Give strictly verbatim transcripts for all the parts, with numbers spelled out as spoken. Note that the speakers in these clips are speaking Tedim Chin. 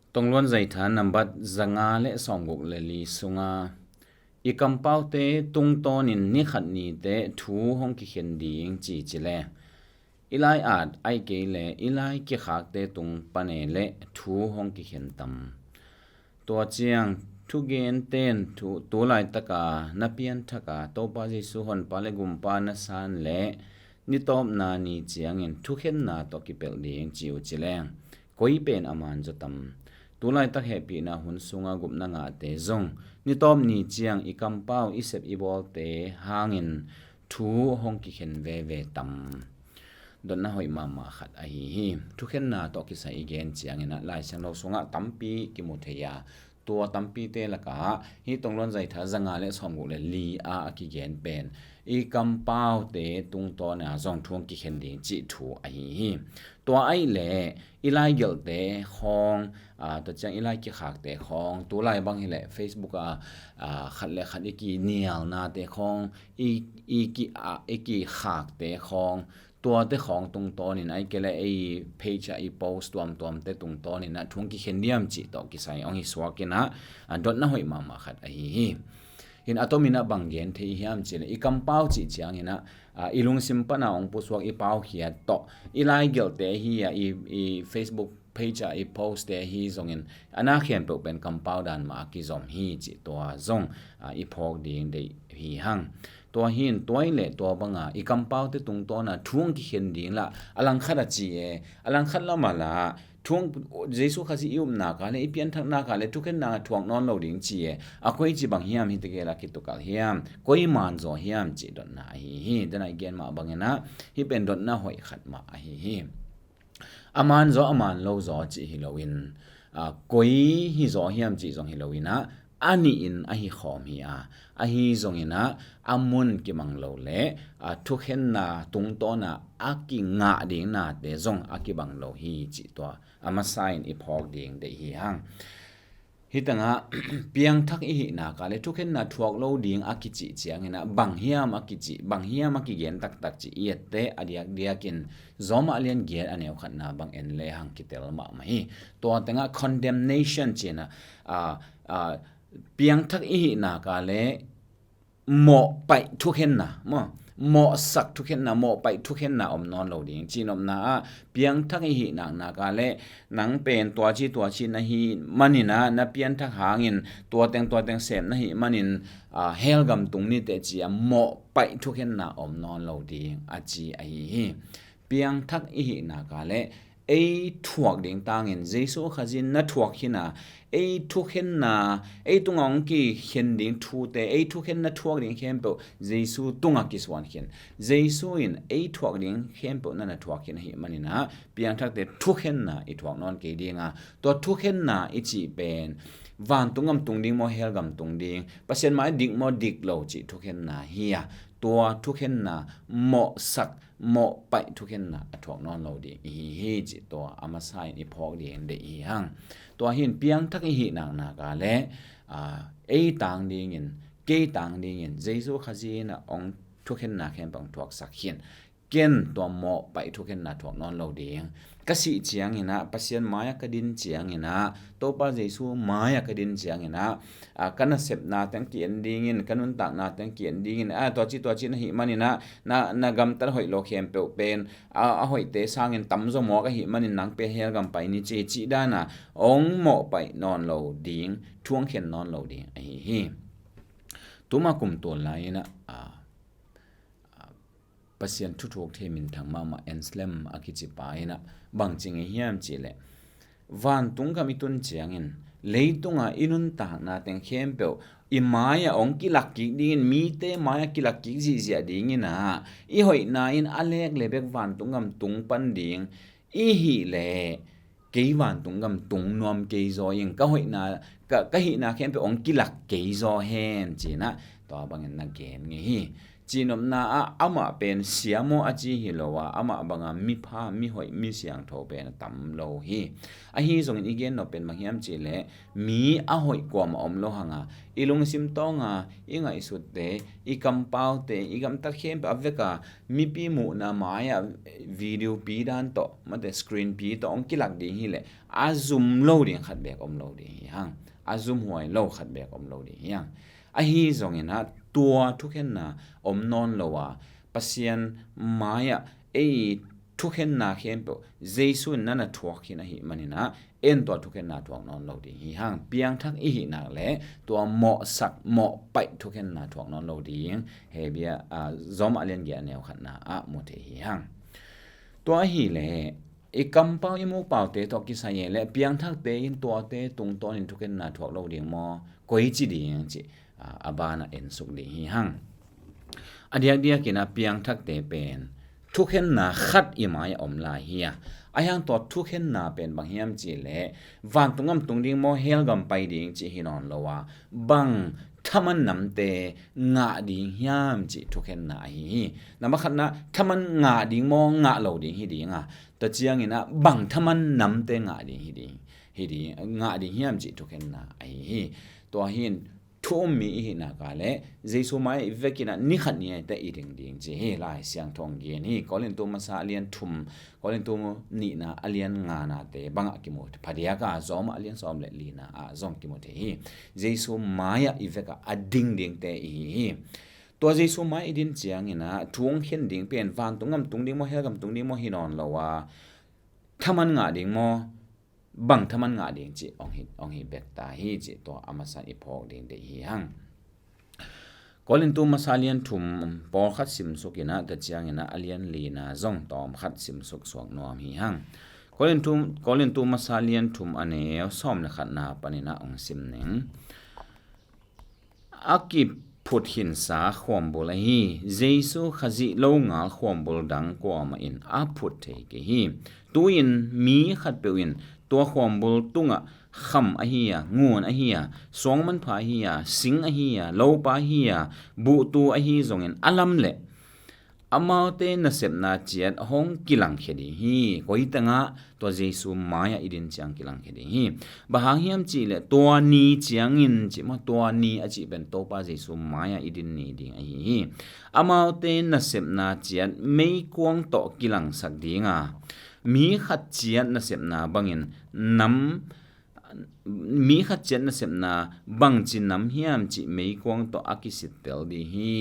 Tongluan Zaitha nambat zanga le sawmguk le li sunga i kampaute tungtawnin ni khat nite thu hong kikhen ding ci ci le, i lai at aih kei le i lai kikhakte tung pane le thu hong kikhen tam. Tua ciang thugenten thu, tu laitaka na pianthaka Topa Jesu honpa le gumpa na san le nitawpna ni ciangin thukhenna tawh kipelh ding ci uh ci leng, koi pen a man zaw tam? Tu laitak hehpihna hun sunga gupna ngahte zong nitawp ni ciang i kampau i sep i bawlte hangin thu hong kikhen veve tam? Dotna hoih mahmah khat ahi hi. Thukhenna tawh kisai i gen ciangin ah Lai Siangtho sungah tampi kimu thei a, tua tampite lakah hih Tongluan Zaitha zanga le sawmguk le li a a kigen pen i kampaute tungtawna zong thu hong kikhen ding cih thu ahi hi. Tua aih le i laigelhte khawng, aa, tua ciang i lai kikhakte khawng, tu lai bang hileh Facebook a, aa, khat le khat i kinialnate khawng, i, i ki, aa, i kikhakte khawng, tuate khawng tungtawnin aih kei le ei page ah i post tuamtuamte tungtawnin ah thu hong kikhen diam cih tawh kisai hong hi suakin ah, aa, dotna hoih mahmah khat ahi hi. Hin a tomin ah bang gen thei hiam cih le i kampau cih ciangin ah, aa, i lungsim pana hong pusuak i paukhiat tawh i laigelhte hi a, i, i Facebook page ah i postte hi zongin a na khempeuh pen kampau dan mah a kizom hi cih tua zong, aa, i phawk ding deih hi hang. Tua hin tua ih le tua banga i kampaute tungtawna thu hong kikhen ding lah a langkhat a ci e, a langkhat lam a lah thu hong, Jesu Khazih i upnaka le i pianthaknaka le thukhenna thuak nawn lo ding ci e, a koi ci bang hiam, hih tegel a kitukalh hiam, koi man zaw hiam cih dotna ahi hi. Dena i gen mah bangin ah hih pen dotna hoih khat mah ahi hi. A man zaw a man lo zaw cih hi loin, aa, koi hi zaw hiam cih zong hi loin ah a nihin ahi khawm hi a, ahi zongin ah a mun kimang lo le, aa, thukhenna tungtawna a kingah ding nate zong a kibang lo hi cih tua a masa in i phawk ding deih hi hang. Hih tengah piangthak i hih naka le thukhenna thuak lo ding a kicih ciangin ah bang hiam a kicih, bang hiam a kigen taktak cih i etteh a diakdiakin Rom a lian giat a neu khatna bang en le hang kitel mahmah hi. Tua tengah condemnation ci-in ah, aa, aa, piangthak i hih naka le mawhpaih thukhenna maw, mawhsak thukhenna, mawhpaih thukhenna om nawn lo ding. Cihnopna ah piangthak i hih naknaka le nang pen tuaci tuaci na hih manin ah na pianthak hangin tuateng tuateng sem na hih manin, aa, hell gam tung niteh ci-a mawhpaih thukhenna om nawn lo ding a ci ahi hi. Piangthak i hih naka le ei thuak ding tangin Jesu Khazih na thuak khin a, ei thukhenna, ei tungah hong kikhen ding thute, ei thukhenna thuak ding khempeuh Jesu tungah kisuan khin. Jesu in ei thuak ding khempeuh na na thuak khin ahih manin ah piangthakte thukhenna i thuak nawn kei ding a, tua thukhenna i cih pen vantung gam tung ding maw, hell gam tung ding, Pasian mai dik maw, dik lo cih thukhenna hi a, tua thukhenna mawhsak, mawhpaih thukhenna a thuak nawn lo ding i hi hi cih tua a masa in i phawk ding deih hi hang. Tua hin piangthak i hih naknaka le, aa, ei tang dingin, kei tang dingin Jesu Khazih in ah hong thukhenna khempeuh hong thuaksak khin. Ken tua mawhpaih thukhenna thuak nawn lo ding. Ka sih ciangin ah, Pasian mai-ah ka din ciangin ah, Topa Jesu mai-ah ka din ciangin ah, aa, ka nasepna teng ki-en dingin, ka nuntakna teng ki-en dingin, aa, tuaci tuaci na hih manin ah, na, na gamtat hoih lo khempeuh pen, aa, a hoihte sangin tamzaw mawk ahih manin nang pen hell gam pai ni ci, cih dan a hong mawhpaih nawn lo ding, thu hong khen nawn lo ding ahi hi. Tuma kum tul lai-in ah, aa, Pasian thuthuk thei minthang mahmah Anselm a kici pa in ah bang ci ngei hiam cih leh, vantung gam i tun ciangin leitunga i nuntakna teng khempeuh i mai-ah hong kilak kik dingin, mite mai-ah kilak kik zihziah dingin ah i hoihna in a lek le bek vantung gam tung pan ding i hih leh, kei vantung gam tung nuam kei zaw ing, ka hoihna, ka, ka hihna khempeuh hong kilak kei zaw hen ci-in ah Tua bangin na gen ngei hi. Cihnopna ah amah pen sia maw a ci hi lo a, amah banga mipha, mihoih, misiangtho pen a tam lo hi. Ahi zongin i gennop pen bang hiam cihleh, mi a hoih kuamah om lo hanga, i lungsim tawnga i ngaihsutte, i kampaute, i gamtat khempeuh a veka mipi muhna mai-ah video pi dan tawh, mate screen pi tawh hong kilak ding hileh a zum lo ding khat beek om lo ding hi hang. A zumhuai lo khat beek om lo ding hi hang. Ahi zongin ah tua thukhenna om nawn lo a, Pasian mai-ah ei thukhenna khempeuh Jesu in na na thuak khin ahih manin ah, en tua thukhenna thuak nawn lo ding hi hang. Piangthak i hih nak le tua mawhsak mawhpaih thukhenna thuak nawn lo ding, Hebru, a, Rom a lian giat a neu khatna ah mu thei hi hang. Tua ahileh i kampau i mupaute tawh kisai e le piangthakte in tuate tungtawnin thukhenna thuak lo ding maw, koi ci ding cih, a, a banah ensuk ding hi hang. A diakdiakin a piangthakte pen thukhenna khat i mai-ah om lai hi a, a hiang tua thukhenna pen bang hiam cihleh, vantung gam tung ding maw, hell gam pai ding cih hi nawn lo a, bang thaman namte ngah ding hiam cih thukhenna ahi hi. Nambat khatna, thaman ngah ding maw, ngah lo ding hi ding a, tua ciangin ah bang thaman namte ngah ding hi ding, hi ding, ngah ding hiam cih thukhenna ahi hi. Tua hi in thu um mi i hih nak leh Jesu mai-ah i vekin ah ni khat ni-a teh i ding ding ci hi. Lai Siangtho hong gen hi. Korintu masa a lian thum, Korintu nihna a lian nganate bangah kimu, phadiak a Rom a lian sawm le lina ah zong kimu thei hi. Jesu mai-ah i vekah a ding dingte i hi hi. Tua Jesu mai-ah i din ciangin ah thu hong khen ding pen vantung gam tung ding maw, hell gam tung ding maw hi nawn lo a, thaman ngah ding maw, bang thaman ngah ding cih hong hi, hong hi bek ta hi cih tua a masa i phawk ding deih hi hang. Korintu masa lian thum pawlkhat simsuk in ah, tua ciangin ah a lian lina zong tawmkhat simsuk suak nuam hi hang. Korintu, Korintu masa lian thum a neu sawm le khatna panin ah hong sim ning. A kiphut khinsa khuambul ahi Jesu Khazih lo ngal khuambul dang kuamah in a phut thei kei hi. Tu-in mi khatpeuh in tua khuambul tungah kham ahi a, ngun ahi a, suang manpha ahi a, sing ahi a, lopa ahi a, buhtu ahi zongin a lam leh amaute nasepna ciat hong kilangkhia ding hi. Koi tengah? Tua Jesu mai-ah i din ciang kilangkhia ding hi. Bang hang hiam cihleh tua ni ciangin cih maw, tua ni a cih pen Topa Jesu mai-ah i din ni ding ahi hi. Amaute nasepna ciat meikuang tawh kilangsak ding a, mi khat ciat nasepna bangin nam mi khat ciat nasepna bangci nam hiam cih meikuang tawh a kisittel ding hi.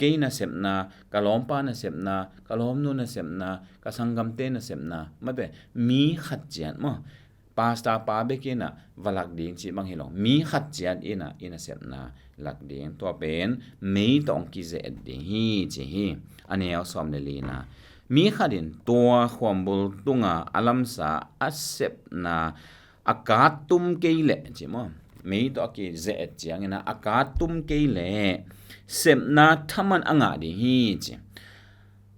Kei nasepna, ka lawmpa nasepna, ka lawmnu nasepna, ka sanggamte nasepna, mate mi khat ciat maw, pastor pa bek in ah va lak ding cih bang hi lo, mi khat ciat in ah i nasepna lak ding. Tua pen mei tawh hong kizeh et ding hi ci hi. A neu sawm le lina, mi khat in tua khuambul tunga a lamsa a sepna a kattum kei leh, ci maw? Mei tawh a kizeh et ciangin ah a kattum kei leh sepna thaman a ngah ding hi ci.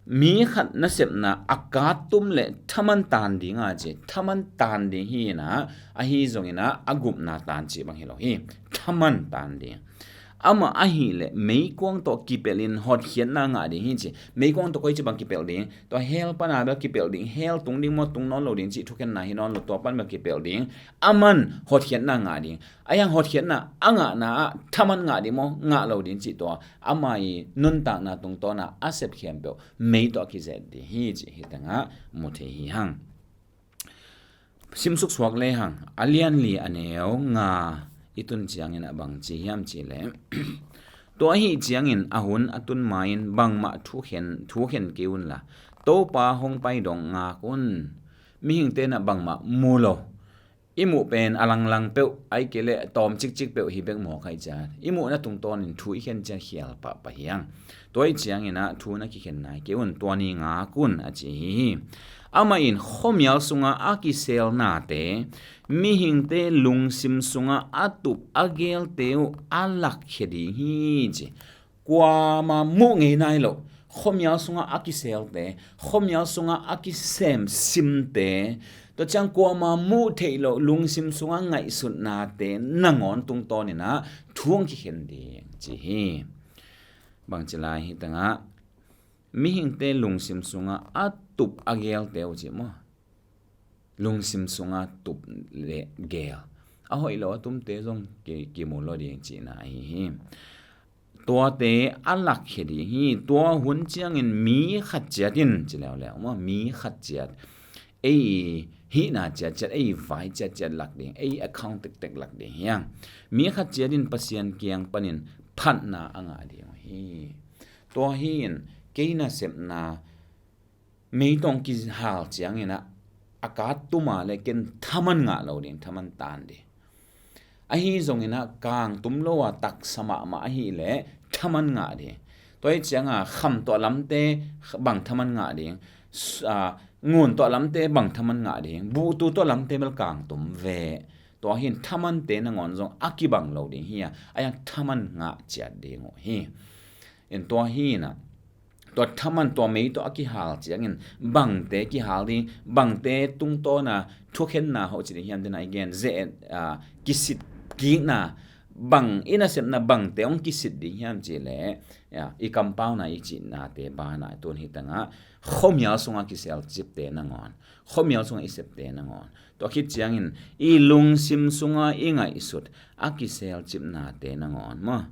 Mi khat nasepna a kattum leh thaman tan ding a ci. Thaman tan ding hi in ah, ahi zongin ah a gupna tan cih bang hi lo hi. Thaman tan ding. Amah ahih leh meikuang tawh kipelhin hotkhiatna ngah ding hi ci. Meikuang tawh koi ci bang kipelh ding? Tua hell pana bel kipelh ding. Hell tung ding maw, tung nawn lo ding cih thukhenna hi nawn lo, tua pan bel kipelh ding. Aman hotkhiatna ngah ding. A hiang hotkhiatna a ngahna ah thaman ngah ding maw, ngah lo ding cih tua ama i nuntakna tungtawna a sep khempeuh mei tawh a kizeh ding hi cih hi tengah mu thei hi hang. Simsuk suak lehang, a lian li a neu nga i tun ciangin a bang ci hiam cihleh, tua ahi ciangin a hun a tun ma-in bangmah thukhen, thukhen kei unla, Topa hong pai dong ngak un. Mihingte na bangmah mu lo. I muh pen a langlang peuh, ahih kei leh tawm cikcik peuh hi bek mawk ahih ciang, i muhna tungtawnin thu i khen ciang khial pahpah hi hang. Tua ahih ciangin ah thu na kikhen nai kei un, tua ni ngak un a ci hi hi. Amah in khuamial sungah a kiselnate, mihingte lungsim sungah a tup a gelte uh a lakkhia ding hi ci. Kuamah muh ngei nai loh, khuamial sungah a kiselte, khuamial sungah a kisem simte, Tua ciang kuamah muh theih loh lungsim sungah ngaihsutnate nangawn tungtawninah thu hong kikhen ding ci hi. Bangci lai hi tangah mihingte lungsim sungah a tup a gelte uh cih maw? Lungsim sungah tup le gel a hoih lo a tumte zong ki, kimu lo ding cihna ahi hi. Tuate a lakkhia ding hi. Tua hun ciangin mi khat ciat in ci leuleu maw, mi khat ciat ei hihna ciatciat, ei vai ciatciat lak ding, ei account tektek lak ding hiang. Mi khat ciat in Pasian kiang panin phatna a ngah ding uh hi. Tua hi in kei nasepna meitong kihal cianginah a ka tuma le ken thaman ngah lo ding, thaman tan ding. Ahi zonginah kangtum lo a taksa mahmah ahileh thaman ngah ding. Tua hi cianga kham tuah lamte bang thaman ngah ding, ngun tuah lamte bang thaman ngah ding, buhtu tuah lamte bel kangtum ve. Tua hin thamante nangawn zong a kibang lo ding hi a, a yang thaman ngah ciat ding uh hi. In tua hinah tua thaman tua mei tawh a kihal ciangin bangte kihal ding, bangte tungtawna thukhenna hoh ci ding hiam dena i gen ze, kisit kikna, bang i nasepna bangte hong kisit ding hiam ci leh i kampauna i cihnate bana tun hi tangah khuamial sungah kiselcipte nangawn, khuamial sungah i septe nangawn, tua khit ciangin i lungsim sungah i ngaihsut a kiselcipnate nangawn maw,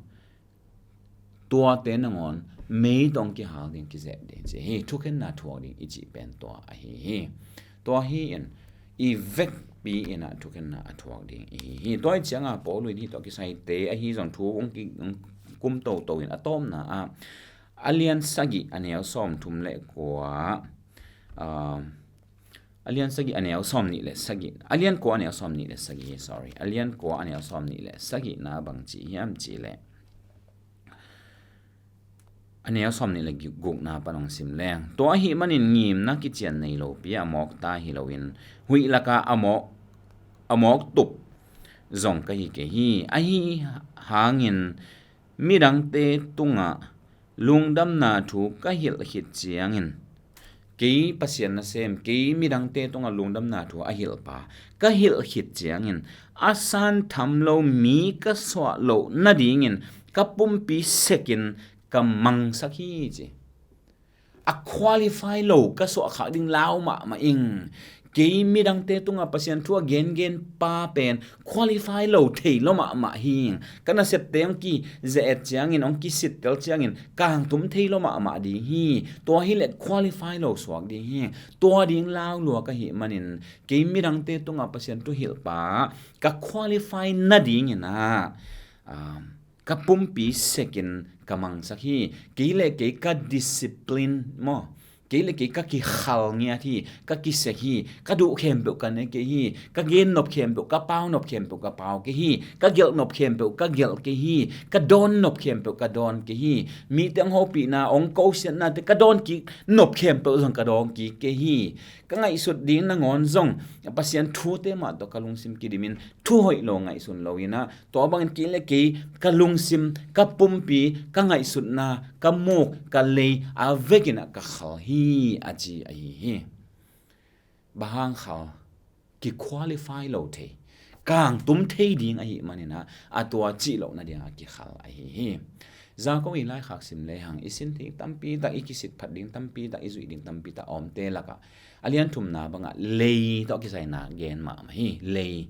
tuate nangawn mei tawh kihal ding kizeh ding ci hi. Thukhenna thuak ding i cih pen tua ahi hi. Tua hi in i vekpi inah thukhenna a thuak ding ihi hi. Tua hi cianga Paul in hi tawh kisaite ahi zong thu hong kum toto in a tawpna ah a lian sagih a neu sawm thum le kua, a lian sagih a neu sawm nih le sagih, a lian kua a neu sawm nih le sagih, sorry, a lian kua a neu sawm nih le sagihna bang ci hiam ci leh a neu sawm nih le gukna pan hong sim leng, tua ahi manin ngimna kician nei lopi a mawk ta hi loin huih laka a mawk, a mawk tup zong ka hi kei hi. Ahi hangin midangte tungah lungdamna thu ka hilh khit ciangin, kei Pasian nasem, kei midangte tungah lungdamna thu a hilhpa ka hilh khit ciangin a santham lo mi ka suah loh nadingin ka pumpi sekin ka mangsak hi ci. A qualify lo ka suahkhak ding lau mahmah ing. Kei midangte tungah Pasian thu a gengen pa pen qualify lo thei lo mahmah hi. Ka nasepte hong kize-et ciangin, hong kisittel ciangin kangtum thei lo mahmah ding hi. Tua hileh qualify lo suak ding hi. Tua ding lau lua ka hih manin kei midangte tungah Pasian thu hilhpa ka qualify nadingin ah, um, ka pumpi sekin ka mangsak hi. Kei le kei ka discipline maw, kei le kei ka kikhal ngiat hi, ka kisek hi. Ka duh khempeuh ka ne kei hi. Ka gen nop khempeuh, ka pau nop khempeuh ka pau kei hi. Ka gelh nop khempeuh ka gelh kei hi. Ka dawn nop khempeuh ka dawn kei hi. Mite hong hopihna, hong kosiatnate ka dawn kik nop khempeuh zong ka dawn kik kei hi. Ka ngaihsut ding nangawn zong Pasian thute mah tawh ka lungsim kidimin thu hoih lo ngaihsun lo inah, tua bangin kei le kei ka lungsim, ka pumpi, ka ngaihsutna, ka muk, ka lei a vekinah ka khal hi a ci ahi hi. Bang hang khal? Ki qualify lo thei, kangtum thei ding ahi maninah a tua cih loh nadingah kikhal ahi hi. Jakob i laikhak sim lehang i sin ding tampi tak, i kisit phat ding tampi tak, i zuih ding tampi tak a omte lakah a lian thumna bangah lei tawh kisaina gen mahmah hi. Lei.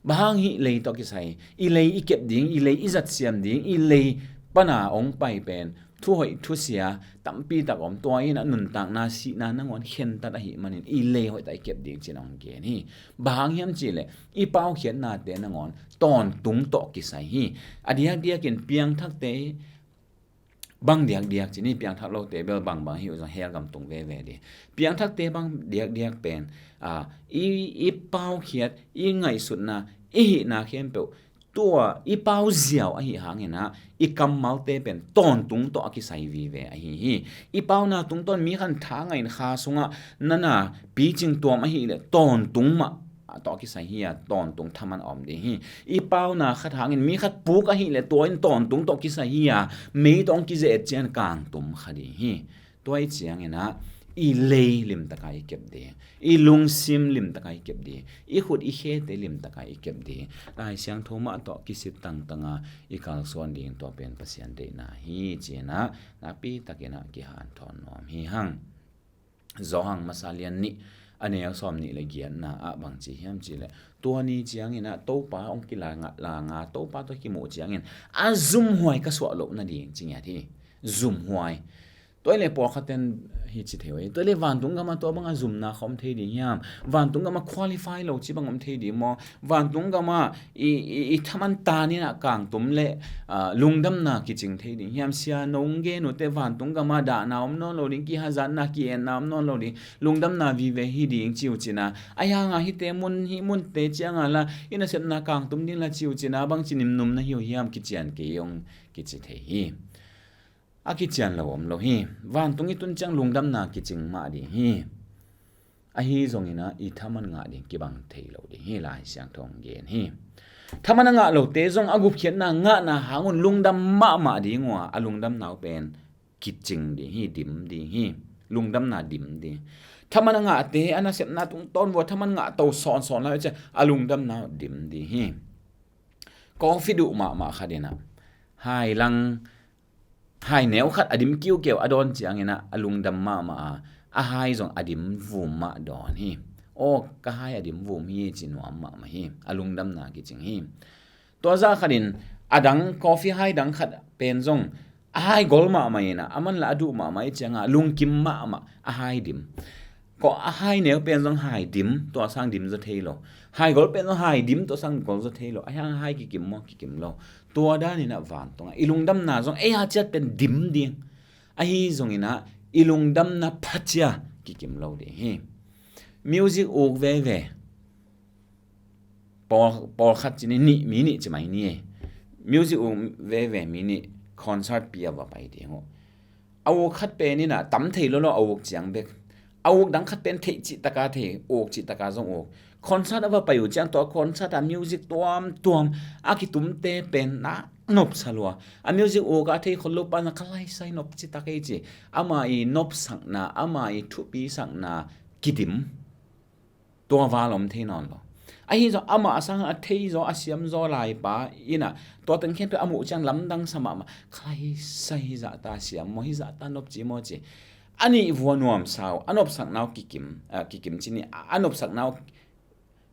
Bang hang hih lei tawh kisai? I lei i kep ding, i lei i zatsiam ding, i lei pana hong pai pen thu hoih thusia tampi tak om, tua inah nuntakna sihna nangawn khentat ahi manin i lei hoih tak i kep ding cin hong gen hi. Bang hang hiam cihleh i paukhiatnate nangawn tawntung tawh kisai hi. A diakdiakin piangthakte bang diakdiak cin hi, piangthak lote bel bangbang hi uh zong hell gam tung veve ding. Piangthakte bang diakdiak pen, a, i, i paukhiat, i ngaihsutna, i hihna khempeuh tua i pau ziau ahi hanginah i kammalte pen tawntung tawh a kisai vive ahi hi. I pauna tungtawn mi khan tha ngahin kha sungah nana picing tuam ahileh tawntung mah tawh a kisai hi a, tawntung thaman a om ding hi. I pauna khat hangin mi khat puk ahileh tua in tawntung tawh kisai hi a, mei tawh hong kize-et cian kangtum kha ding hi. Tua i cianginah i lei limtaka i kep ding, i lungsim limtaka i kep ding, i khut i khete limtaka i kep ding, Lai Siangtho mah tawh kisit tangtanga i kalsuan ding, tua pen Pasian deihna hi ci-in ah nakpi takin ah kihanthawn nuam hi hang. Johan masa lian nih, a neu sawm nih le giatna ah bang ci hiam cih leh, tua ni ciangin ah Topa hong kilanga, langa, Topa tawh kimuh ciangin a zumhuai ka suah loh nading ci ngiat hi. Zumhuai. Tua hi leh pawlkhat ten hi ci thei uh hi. Tua hi leh vantung gamah tua banga zumna kha om thei ding hiam? Vantung gamah qualify lo ci bang om thei ding maw? Vantung gamah i, i, i thaman tan in ah kangtum le, ah, lungdamna kicing thei ding hiam? Sia nong gen uh teh vantung gamah dahna om nawn lo ding, kihazatna, ki-etna om nawn lo ding, lungdamna vive hi ding ci uh cin ah, ahi hanga hihte mun, hih munte cianga la i nasepna kangtum ding la ci uh cin ah, bangci nimnum na hi uh hiam? Kician kei ung kici thei hi. A kician lo om lo hi. Vantung i tun ciang lungdamna kicing mah ding hi. Ahi zongin ah i thaman ngah ding kibang thei lo ding hi, Lai Siangtho hong gen hi. Thaman a ngah lote zong a gupkhiatna ngahna hangun lungdam mahmah ding uh a, a lungdamna uh pen kicing ding hi, dim ding hi. Lungdamna dim ding. Thaman a ngahte a nasepna tungtawn vua thaman ngah to sawnsawn lai uh ciang a lungdamna uh dim ding hi. Coffee duh mahmah khat in ah hai lang, hai neu khat a dim kiukiu a dawn ciangin ah a lungdam mahmah a, a hai zong a dim vum mah dawn hi. Aw, ka hai a dim vum hi ci nuam mahmah hi. A lungdamna kicing hi. Tua zah khatin a dang, coffee hai dang khat pen zong a hai gol mahmah in ah, a man la a duh mahmah i cianga lungkim mahmah, a hai dim. Ko a hai neu pen zong hai dim, tua sang dim zaw thei lo. Hai gol pen zong hai dim, tua sang gol zaw thei lo. Ahi hang hai kikim maw? Kikim lo. Tua danin ah vantungah i lungdamna zong ei a ciat pen dim ding. Ahi zongin ah i lungdamna phacia kikim lo ding hi. Music uk veve. Pawl, pawlkhat ci ni, nih, mi nih ci mai ni. Music uk veve mi nih concert pi a va pai ding uh. A uk khat pen in ah tam thei lolo a uk ciang bek. A uk dang khat pen theih cihtaka thei, uk cihtaka zong uk. Concert a va pai uh ciang tua concert a music tuamtuam a kitumte pen na nopsa lua. A music uk a thei khol lo pa na ka laisai nop citak ei ci. Ama i nopsakna, ama i thupisakna kidim. Tua val om thei nawn lo. Ahi zong amah a sang a thei zaw, a siam zaw lai pa in ah tua teng khempeuh a muh ciang lamdang sa mahmah. Kha hi sa, hi zahta siam maw, hi zahta nop ci maw ci. A nih vua nuamsa uh, a nopsakna uh kikim, ah, kikim ci ni, a, a nopsakna uh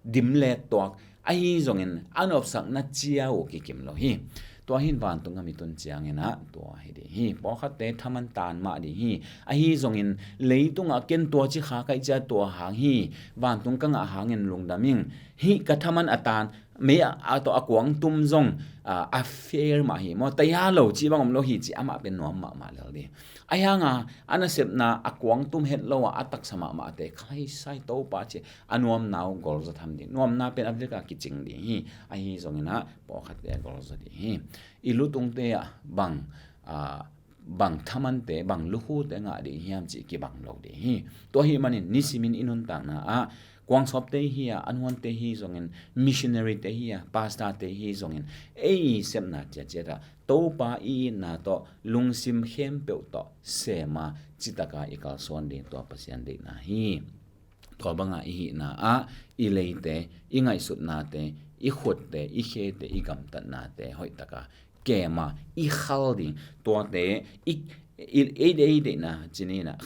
dim let tuak. Ahi zongin a nopsakna cia uh kikim lo hi. Tua hin vantung a mi tun ciangin ah tua hi ding hi. Pawlkhatte thaman tan mah ding hi. Ahi zongin leitungah ken tua ci kha kaih cia tua hang hi. Vantung ka ngah hangin lungdam ing. Hih ka thaman a tan, mei a, a tawh a kuang tum zong, a, a fair mah hi maw? Taya lo ci bang om lo hi ci, amah pen nuam mahmah lel ding. Ahi hanga a nasepna a kuang tum het lo a, a taksa mahmahte kha hi sai Topa ci a nuamna uh gol zaw tham ding. Nuamna pen a vek a kicing ding hi. Ahi zongin ah pawlkhatte a gol zaw ding hi. I lutungte ah bang, ah, bang thamante, bang lukhute ngah ding hiam cih kibang lo ding hi. Tua ahih manin nisimin i nuntakna ah kuangsawpte hi a, a nuante hi zongin, missionaryte hi a, pastorte hi zongin, ei sepna ciatciat ah Topa i itna tawh, lungsim khempeuh tawh sema, citaka i kalsuan ding tua Pasian deihna hi. Tua banga i hihna ah i leite, i ngaihsutnate, i khutte, i khete, i gamtatnate hoihtaka kema i khal ding. Tuate i, i, ei, ei deihna ci ni in ah,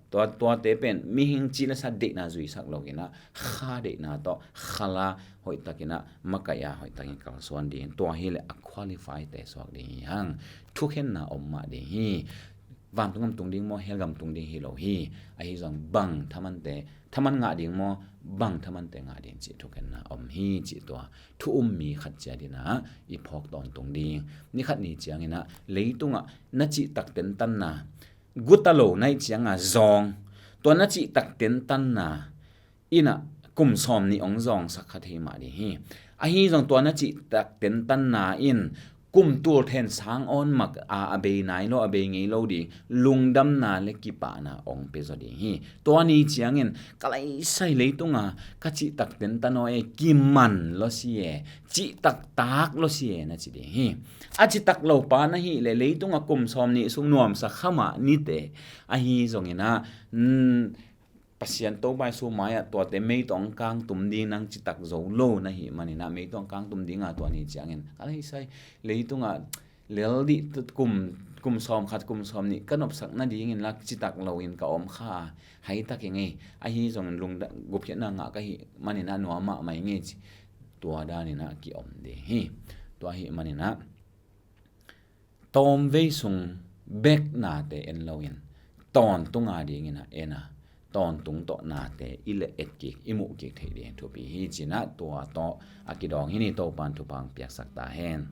tua, tuate pen mihing ci le sa deihna zuisak lo in ah, kha deihna tawh khala hoihtakin ah, makaih a hoihtakin kalsuan ding. Tua hileh a qualify te suak ding hi hang. Thukhenna om mah ding hi. Vantung gam tung ding maw, hell gam tung ding hi lo hi. Ahi zong bang thamante, thaman ngah ding maw, bang thamante ngah ding cih thukhenna om hi cih tua thu um mi khat ciat in ah i phawk tawntung ding. Ni khat ni ciangin ah leitungah na cihtak tentanna, guta lo na hih cianga zawng, tua na cihtak tentanna in ah kum sawm nih hong zawngsak kha thei mah ding hi. Ahi zong tua na cihtak tentanna in kum tul then sang awn mak a, a bei nai lo, a bei ngei lo ding, lungdamna le kipahna ong pia zaw ding hi. Tua ni ciangin ka laisai leitunga ka cihtak tentanaw e, kiman lo si e, cihtak tak lo si e na ci ding hi. A citak lo pa na hi le leitunga kum sawm nih sung nuamsa khamah nite ahi zongina, mm, Pasian Topa Jesu mai-ah tuate meitawng kangtum ding nang citak zo lo na hi manina, meitawng kangtum dinga tua ni ciangin ka laisai leitunga lel dih kum, kum sawm khat, kum sawm nih ka nopsak nadingin lak citak loin ka om kha, haitak i ngei ahi zongin lungda gupkhiatna ngah ka hi manina nuam mahmah i ngei ci. Tua danina ki-om ding hi. Tua hi manina tawmvei sung bek nate en loin tawntunga dingina ena, tawntung tawh nate i le etkik, i muhkik theih ding thupi hi cina, tua tawh a kidawng hi ni. Topan thupha piaksak ta hen.